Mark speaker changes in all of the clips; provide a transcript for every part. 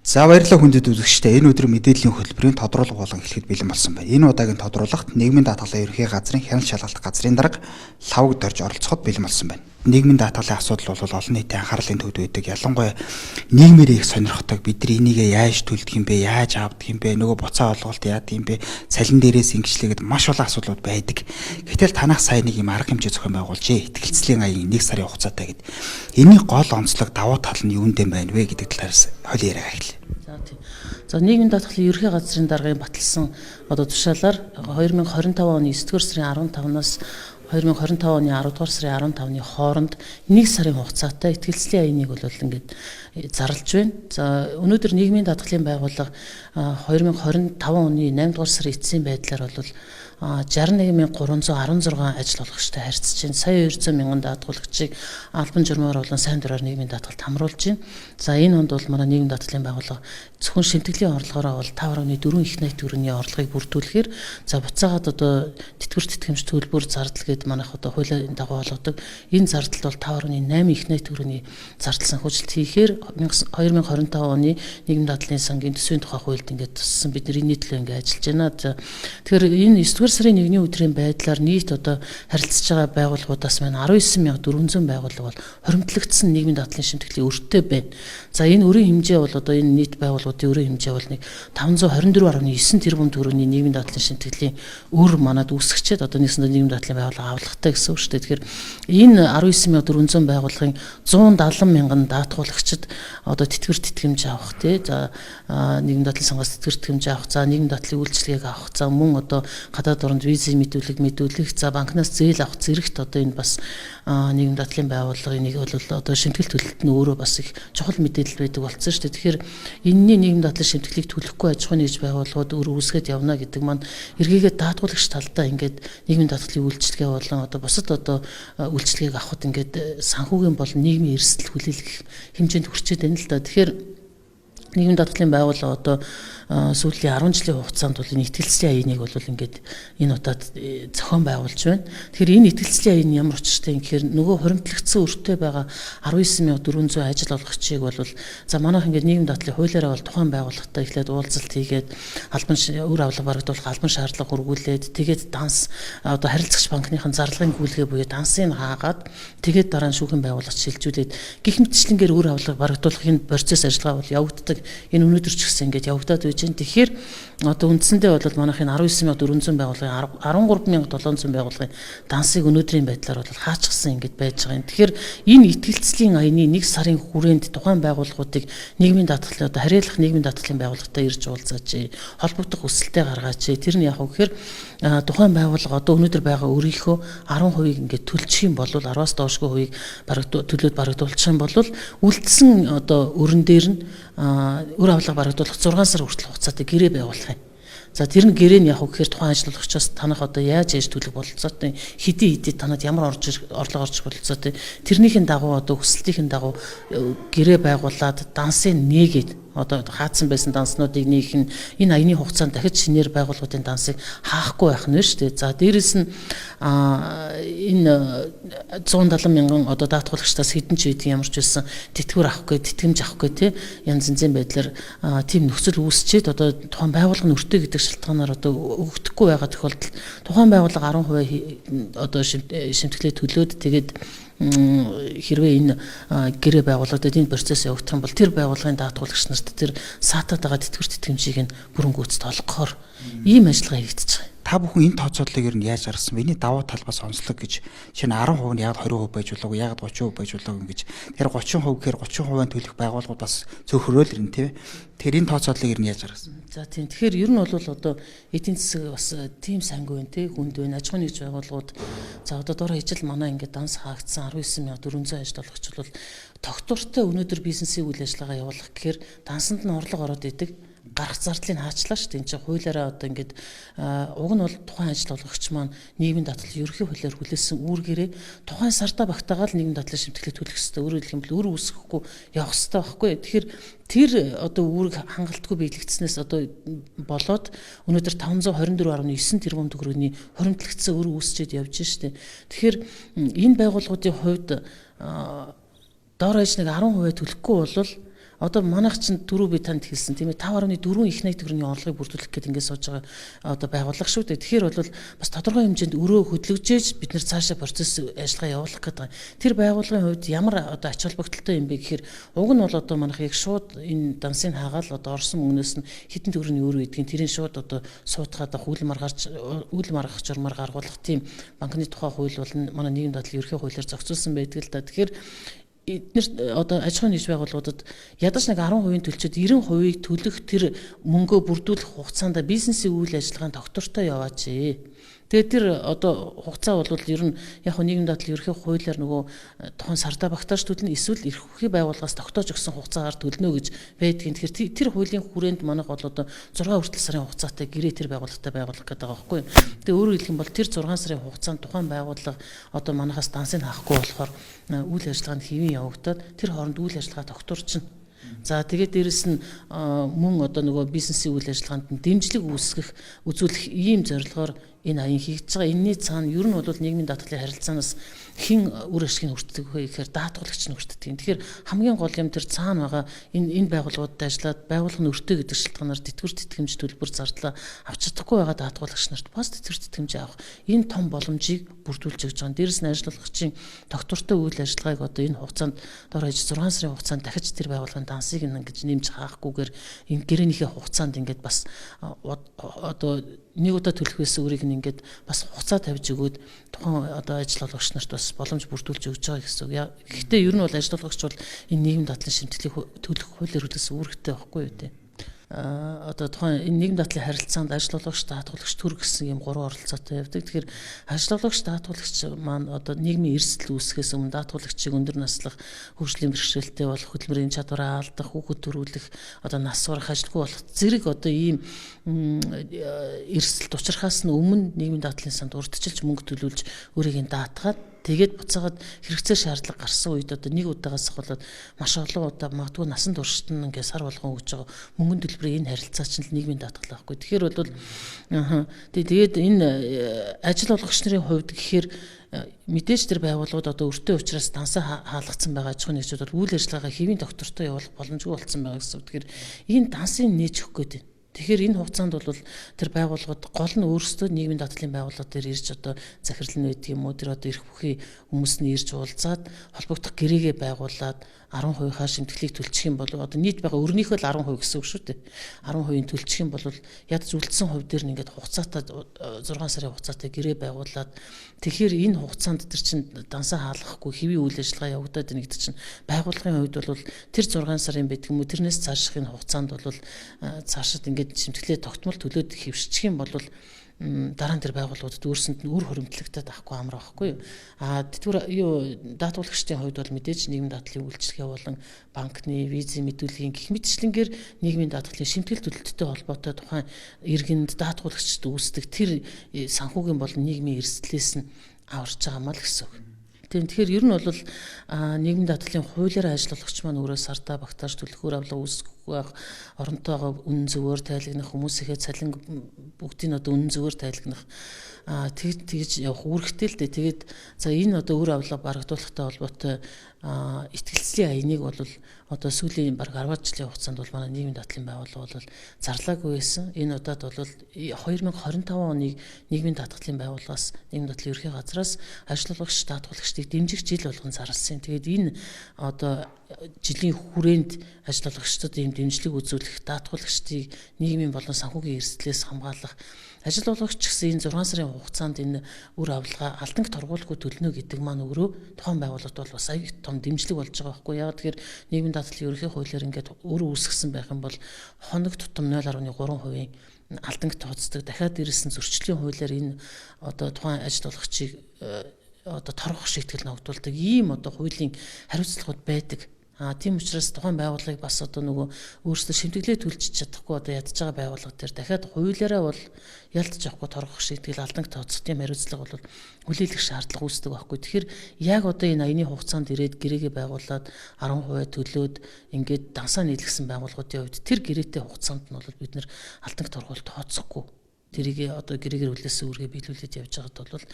Speaker 1: За, баярлалаа, хүндэт үзэгчдээ. Энэ өдөр мэдээллийн хөтөлбөрийн тодруулга болон эхлэхэд бэлэн болсон байна. Энэ удаагийн тодруулагт нийгмийн даатгалын ерөнхий газрын хяналт шалгалт газрын дарга Лхавг Дорж оролцоход бэлэн болсон байна. Нийгмийн даатгалын асуудал бол олон нийтийн анхаарлын төвд байдаг. Ялангуяа нийгмээр их сонирхдаг. Бид нар энийг яаж төлдөг юм бэ? Яаж авдаг юм бэ? Нөгөө буцаа олголт яадаг юм бэ? Цалин дээрээс ингэжлээгээд маш олон асуудлууд байдаг. Гэтэл танах сайн нэг юм арга хэмжээ зохион байгуулжээ. Итгэлцлийн аян 1 сарын хугацаатай гэд. Энийн гол онцлог, давуу тал нь юунд юм байна вэ гэдэг талаас хойл яриа эхэлье.
Speaker 2: За, тийм. За, нийгмийн даатгалын ерөнхий газрын даргын баталсан одоо тушаалаар 2025 оны 9-р сарын 15-наас 2025 оны 10-р сарын 15-ны хооронд 1 сарын хугацаатай итгэлцлийн аяныг бол ингээд зарлж байна. За, өнөөдөр нийгмийн даатгалын байгууллага 2025 оны 8-р сарын эцсийн байдлаар бол 61,316 ажил олгогчтой харьцаж байна. Сая 200 мянган даатгуулагчийг албан журмаар болон сайн дураар нийгмийн даатгалд хамруулж байна. За, энэ онд бол манай нийгмийн даатгалын байгууллага зөвхөн шимтгэлийн орлогоороо бол 5.4 их найт төгрөгийн орлогыг бүрдүүлэхээр, за, буцаагаад одоо тэтгэвэр тэтгэмж төлбөр зардал гээд манайх одоо хуулийн дагуу олгодог энэ зардалд бол 5.8 их найт төгрөгийн зардал санхүүжилт хийхээр 2025 оны нийгмийн даатгалын сангийн төсвийн тухай хуульд ингээд туссан, бид нар энэний төлөө ингээд ажиллаж байна. За, тэгэхээр энэ 9-р сарын 1-ний өдрийн байдлаар нийт одоо харилцаж байгаа байгууллагуудаас маань 19,400 байгууллага бол хоримтлагдсан нийгмийн даатгалын шимтгэлийн өртөө байна. За, энэ өрийн хэмжээ бол одоо энэ нийт байгууллагуудын өрийн хэмжээ бол нэг 524.9 тэрбум төгрөгийн нийгмийн даатгалын шимтгэлийн өр манад үүсгэчээд одоо нэгсэндээ нийгмийн даатгалын байгууллага авлагатай гэсэн үг шүү дээ. Тэгэхээр энэ 19,400 байгууллагын 170 мянган даатгуулагчид одоо тэтгэвэр тэтгэмж авах, тий, за, нийгмийн даатгалын сангаас тэтгэвэр тэтгэмж авах, за, нийгмийн даатгалын үйлчилгээг авах, за, мөн одоо гадаад оронд визийн мэдүүлэг мэдүүлэх, за, банкнаас зээл авах зэрэгт одоо энэ бас нийгмийн даатгалын байгууллагын нэг бол одоо шимтгэл төлөлт нь өөрөө бас их чухал мэдээлэл байдаг болсон шүү дээ. Тэгэхээр энэний нийгмийн даатгалын шимтгэлийг төлөхгүй аж ахуйн нэгж байгууллагууд өөр үүсгээд явна гэдэг маань эргээгээд даатгуулагч талдаа ингээд нийгмийн даатгалын үйлчилгээ болон одоо бусад одоо үйлчилгээг авахд ингээд санхүүгийн болон нийгмийн эрсдэл хүлээлгэх хэмжээнд хүрчээд байна л да. Тэгэхээр нийгмийн даатгалын байгууллага одоо сүүлийн 10 жилийн хугацаанд бол энэ итгэлцлийн аяныг бол ингээд энэ удаад зохион байгуулж байна. Тэгэхээр энэ итгэлцлийн аян ямар учиртай юм гэхээр нөгөө хуримтлагдсан өртөө байгаа 19,400 ажил олгогчийг бол, за, манайх ингээд нийгмийн даатгалын хуулиараа бол тухайн байгууллагатай эхлээд уулзалт хийгээд, албан үр авлага барагдуулах албан шаардлага хүргүүлээд, тэгээд данс одоо харилцагч банкныхын зарлагын гүйлгээ буюу дансыг хаагаад, тэгээд дараа нь шүүхийн байгууллагт шилжүүлээд гих мэтчлэнгээр үр авлага барагдуулах энэ процесс ажиллагаа бол явагддаг. Энэ өнөөдөр ч гэсэн ингээд явагдаад байж байна. Тэгэхээр одоо үндсэндээ бол манайхын 19,400 байгууллагын 13,700 байгууллагын дансыг өнөөдрийн байдлаар бол хаачихсан ингээд байж байгаа юм. Тэгэхээр энэ итгэлцлийн аяны 1 сарын хүрээнд тухайн байгууллагуудыг нийгмийн даатгалын одоо харьяалах нийгмийн даатгалын байгууллагатай ирж уулзаач, холбогдох хүсэлтээ гаргаач. Тэр нь яг вэ гэхээр тухайн байгууллага одоо өнөөдөр байгаа өрийнхөө 10%-ийг ингээд төлчих юм бол, 10-аас доошгүй хувийг төлөөд барагдуулчих юм бол үлдсэн одоо өрн дээр нь үр авлага барагдуулах 6 сар хүртэл хугацаатай гэрээ байгуулах юм. За, тэр нь гэрээ нь яг гэхээр тухайн ажиллагчаас танах одоо яаж яаж төлөх бололцоотой, хэдий хэдий танад ямар орж орлого орж бололцоотой, тэрнийхэн дагуу, одоо хүсэлтийн дагуу гэрээ байгуулад, дансыг нээгээд, одоо хаацсан байсан данснуудыг нээх нь энэ аяны хугацаанд дахиж шинээр байгууллагуудын дансыг хаахгүй байх нь шүү дээ. За, дээрэс нь энэ 170 мянган одоо даатгуулагчдаас хэдэн ч байдгийг ямар ч байсан тэтгэвэр авах гээ, тэтгэмж авах гээ, тий, янз янзын байдлаар тийм нөхцөл үүсчээд одоо тухайн байгууллага нь өртөө гэдэг шалтгаанаар одоо өгдөхгүй байгаа тохиолдолд тухайн байгууллага 10% одоо шимтгэлээ төлөөд, тэгээд хэрвээ энэ гэрээ байгуулагдаад энэ процесс явагдах юм бол тэр байгууллагын даатгуулагч нарт тэр саатаад байгаа тэтгэвэр тэтгэмжийг нь бүрэн гүйцэд олгохоор ийм ажиллагаа хийгдэж байгаа.
Speaker 1: Та бүхэн энэ тооцооллыг ер нь яаж гаргасан бэ? Энийн давуу тал бас онцлог гэж шинэ 10% нь яг 20% байж болоогүй, яг 30% байж болоогүй гэж. Тэгэхээр 30% гэхээр 30% төлөх байгууллагууд бас цөөхрөөл ирнэ, тийм ээ. Тэгэхээр энэ тооцооллыг ер нь яаж гаргасан?
Speaker 2: За, тийм. Тэгэхээр ер нь бол одоо эдийн засаг бас тийм сангүй байна, тий, хүнд байна. Аж ахуйн нэгж байгууллагууд, за, одоо дор хаяж л манай ингээд данс хаагдсан 19,400 ажил олгогч бол тогтвортой өнөөдөр бизнесийн үйл ажиллагаа явуулах гэхээр дансанд нь орлого ороод идэг, гарах зардлыг хаачлаа шүү дээ. Энд чинь хуулиараа одоо ингээд уг нь бол тухайн ажил олгогч маань нийгмийн даатгал ерөнхий хуулиар хүлээсэн үүргээрээ тухайн сардаа багтаагаал нийгмийн даатгалын шимтгэлийг төлөх ёстой. Өөрөөр хэлэх юм бол өр үүсгэхгүй явах ёстой байхгүй. Тэгэхээр тэр одоо үүрэг хангалтгүй биелэгдснээс одоо болоод өнөөдөр 524.9 тэрбум төгрөгийн хуримтлагдсан өр үүсчээд явж штэ. Тэгэхээр энэ байгууллагуудын хувьд дор хаяж нэг 10% төлөхгүй бол Одоо манайх чинь дөрөв би танд хэлсэн тийм ээ 5.4 их найт төгрөгийн орлогыг бүрдүүлэх гээд ингээд сууж байгаа одоо байгууллага шүү дээ. Тэгэхээр бол бас тодорхой хэмжээнд өрөө хөдлөгжээж бид нэр цаашаа процесс ажиллагаа явуулах гэдэг. Тэр байгууллагын хувьд ямар одоо ач холбогдолтой юм бэ гэхээр уг нь бол одоо манайх яг шууд энэ дансыг хаагаал одоо орсон мөнгнөөс нь хэдэн төгрөгийн өрөө гэдгийг тэрийн шууд одоо суудгаад үл маргах журмаар гаргуулах тийм банкны тухай хууль бол манай нийгэм дадлын ерхий хуулиар зохицуулсан байдаг л да. Тэгэхээр эднэр одоо аж ахуйн нэгж байгууллагуудад ядаж нэг 10% төлчөөд 90%-ийг төлөх тэр мөнгөө бүрдүүлэх хугацаанд бизнесийн үйл ажиллагаанд тогтвортой яваач. Тэгээд тэр одоо хугацаа бол ер нь яг хөө нийгэм дадлын ерхий хуулиар нөгөө тухайн сардаа багтааж төлнө эсвэл эрх бүхий байгууллагаас тогтоож өгсөн хугацаагаар төлнө гэж байдгийн. Тэгэхээр тэр хуулийн хүрээнд манайх бол одоо 6 хүртэл сарын хугацаатай гэрээ тэр байгууллагатай байгуулах гэдэг байгаа байхгүй юу. Тэгээд өөрөөр хэлэх юм бол тэр 6 сарын хугацаанд тухайн байгууллага одоо манайхаас дансыг хаахгүй болохоор үйл ажиллагаа нь хэвийн явагдаад тэр хооронд үйл ажиллагаа тогтворчно. За тэгээд дээрэс нь мөн одоо нөгөө бизнесийн үйл ажиллагаанд нь дэмжлэг үүсгэх, үзүүлэх ийм зорилгоор энэ аян хийгдэж байгаа. Энийний цаана ер нь бол нийгмийн даатгалын харилцаанаас хэн үр ашгийг хүртдэг вэ гэхээр даатгалагч нь хүртдэг. Тэгэхээр хамгийн гол юм тэр цаана байгаа энэ байгууллагуудад ажиллаад байгууллага нь өртөө гэдэг шалтгаанаар тэтгэвэр тэтгэмж төлбөр зардлаа авч чадахгүй байгаа даатгалагч нарт бас тэтгэвэр тэтгэмж авах энэ том боломжийг бүрдүүлж өгч байгаа. Дээрэс нь ажиллуулагчийн тогтвортой үйл ажиллагааг одоо энэ хугацаанд дор хаяж 6 сарын хугацаанд дахиж тэр байгууллагын дансыг ингэж нэмж хаахгүйгээр энэ гэрээнийхээ хугацаанд ингээд бас одоо нэг удаа төлөх байсан үрийг нь ингээд бас хугацаа тавьж өгөөд тухайн одоо ажил олгогч нарт бас боломж бүрдүүлж өгч байгаа гэсэн үг. Гэхдээ ер нь бол ажил олгогч бол энэ нийгэм дадлын шимтгэлийг төлөх хуулиар хөдөлсөн үүрэгтэй байхгүй юу те. Одоо тухайн энэ нийгэм дадлын харилцаанд ажил олгогч, даатгуулагч, төр гэсэн юм гурван оролцоотой явдаг. Тэгэхээр ажил олгогч, даатгуулагч маань одоо нийгмийн эрсдэл үүсгэхээс өмнө даатгуулагчийг өндөр наслах, хөгжлийн бэрхшээлтэй болох, хөдөлмөрийн чадвараа алдах, хүүхэд төрүүлэх, одоо нас сурах, ажилгүй болох зэрэг одоо ийм эрсдэлд учрахаас нь өмнө нийгмийн дадлын санд урьдчилж мөнгө төлүүлж өөрийг нь даатгаад тэгээд буцаагаад хэрэгцээ шаардлага гарсан үед одоо нэг удаагаас болоод маш олон удаа магадгүй насан туршид нь ингээд сар болгон өгж байгаа мөнгөн төлбөрийн энэ харилцаа чинь л нийгмийн даатгал байхгүй. Тэгэхээр бол тэгээд энэ ажил олгогч нарын хувьд гэхээр мэдээж тэр байгууллагууд одоо өртөө учраас дансаа хаалгацсан байгаа аж ахуйн нэгжүүд бол үйл ажиллагаагаа хэвийн тогтвортой явуулах боломжгүй болсон байгаа гэсэн үг. Тэгэхээр энэ дансыг нээж өгөх гээд байна. Тэгэхээр энэ хугацаанд бол тэр байгууллагууд гол нь өөрсдөө нийгмийн даатгалын байгууллага дээр ирж одоо захирал нь байдаг юм уу, тэр одоо эрх бүхий хүмүүс нь ирж уулзаад холбогдох гэрээгээ байгуулад 10%-ийнхаа шимтгэлийг төлчих юм бол одоо нийт байгаа өрнийхөө л 10% гэсэн үг шүү дээ. 10%-ийн төлчих юм бол ядаж үлдсэн хувь дээр нь ингээд хугацаатай 6 сарын хугацаатай гэрээ байгуулад тэгэхээр энэ хугацаанд тэр чинь дансаа хаалгахгүй хэвийн үйл ажиллагаа явагдаад байна гэдэг чинь байгууллагын хувьд бол тэр 6 сарын байдаг юм уу тэрнээс цааших энэ хугацаанд бол цаашид ингээд шимтгэлээ тогтмол төлөөд хэвшчих юм бол дараа нь тэр байгууллагуудад өөрсөнд нь үр хуримтлагтаад авахгүй амар байхгүй юу. А тэтгэвэр юу даатгуулагчдын хувьд бол мэдээж нийгмийн даатгалын үйлчилгээ болон банкны визийн мэдүүлгийн гэх мэтчлэнгээр нийгмийн даатгалын шимтгэл төлөлттэй холбоотой тухайн иргэнд даатгуулагчд үүсдэг тэр санхүүгийн болон нийгмийн эрсдлээс нь аварч байгаа мал гэсэн үг. Тэгэхээр ер нь бол нийгмийн даатгалын хуулиар ажиллагч маань өөрөө сардаа багтааж төлөхөр авлага үүсгэхгүй байх, оронтойгоо үнэн зөвөөр тайлагнах, хүмүүсийнхээ цалин бүгдийг одоо үнэн зөвөөр тайлагнах тэгж явах үүрэгтэй л дээ. Тэгээд за энэ одоо үр авлага барагдуулахтай холбоотой итгэлцлийн аяныг бол одоо сүүлийн бараг 10 жилийн хугацаанд бол манай нийгмийн даатгалын байгууллага бол зарлаагүй байсан. Энэ удаад бол 2025 оны нийгмийн даатгалын байгууллагаас нийгмийн даатгалын ерхий газраас ажил олгогч даатгуулагчдыг дэмжих жил болгон зарласан. Тэгээд энэ одоо жилийн хүрээнд ажил олгогчдод ийм дэмжлэг үзүүлэх, даатгуулагчдыг нийгмийн болон санхүүгийн эрсдлээс хамгаалах, ажил олгогч гэсэн энэ 6 сарын хугацаанд энэ үр авилгаа алданг торгуулгүй төлнө гэдэг маань өөрөө тухайн байгууллагад бол бас аяг том дэмжлэг болж байгаа байхгүй. Яг тэгэхээр нийгмийн даатгалын ерөнхий хуулиар ингээд өөрөө үүсгэсэн байх юм бол хоног тутам 0.3% алданг тооцдог. Дахиад дээрэс нь зөрчлийн хуулиар энэ одоо тухайн ажил олгогчийг одоо торгох шийтгэл ногдуулдаг ийм одоо хуулийн хариуцлагууд байдаг. Тийм учраас тухайн байгууллагыг бас одоо нөгөө өөрсдөө шимтгэлээ төлж чадахгүй одоо ядж байгаа байгууллага дээр дахиад хуулиараа бол ялтж авахгүй торгох шийтгэл алданг тооцох тийм хариуцлага бол хүлээлгэх шаардлага үүсдэг байхгүй. Тэгэхээр яг одоо энэ аяны хугацаанд ирээд гэрээгээ байгуулад 10% төлөөд ингээд дансаа нийлгэсэн байгууллагуудын хувьд тэр гэрээтэй хугацаанд нь бол бид нэр алданг торгуул тооцохгүй. Тэрийг одоо гэрээгээр хүлээсэн үүргээ биелүүлээд явж байхад бол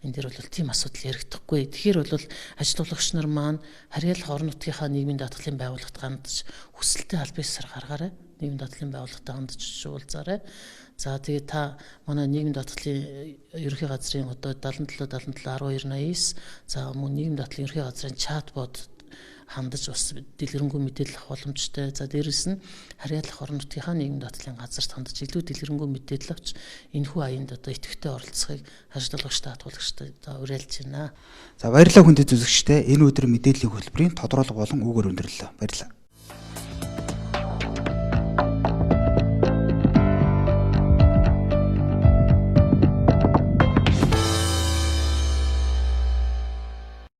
Speaker 2: энэ дээр бол тийм асуудал яригдахгүй. Тэгэхээр бол ажилтгуулагч нар маань харьяалах орон нутгийнхаа нийгмийн даатгалын байгууллагт хандаж хүсэлтээ аль биесээр гаргаарай. Нийгмийн даатгалын байгууллагатай хандаж уулзаарай. За тэгээ та манай нийгмийн даатгалын ерөнхий газрын одоо 77 77 12 89, за мөн нийгмийн даатгалын ерөнхий газрын чатбот хандаж бас дэлгэрэнгүй мэдээлэл авах боломжтой. За дээрэс нь харьяалах орон нутгийнхаа нийгмийн даатгалын газарт хандаж илүү дэлгэрэнгүй мэдээлэл авч энэхүү аянд одоо идэвхтэй оролцохыг ажилтгуулагчтай, даатгуулагчтай одоо уриалж байна.
Speaker 1: За баярлалаа хүндэт үзэгчдээ. Энэ өдөр мэдээллийн хөтөлбөрийн тодруулга болон үүгээр өндөрлөлөө. Баярлалаа.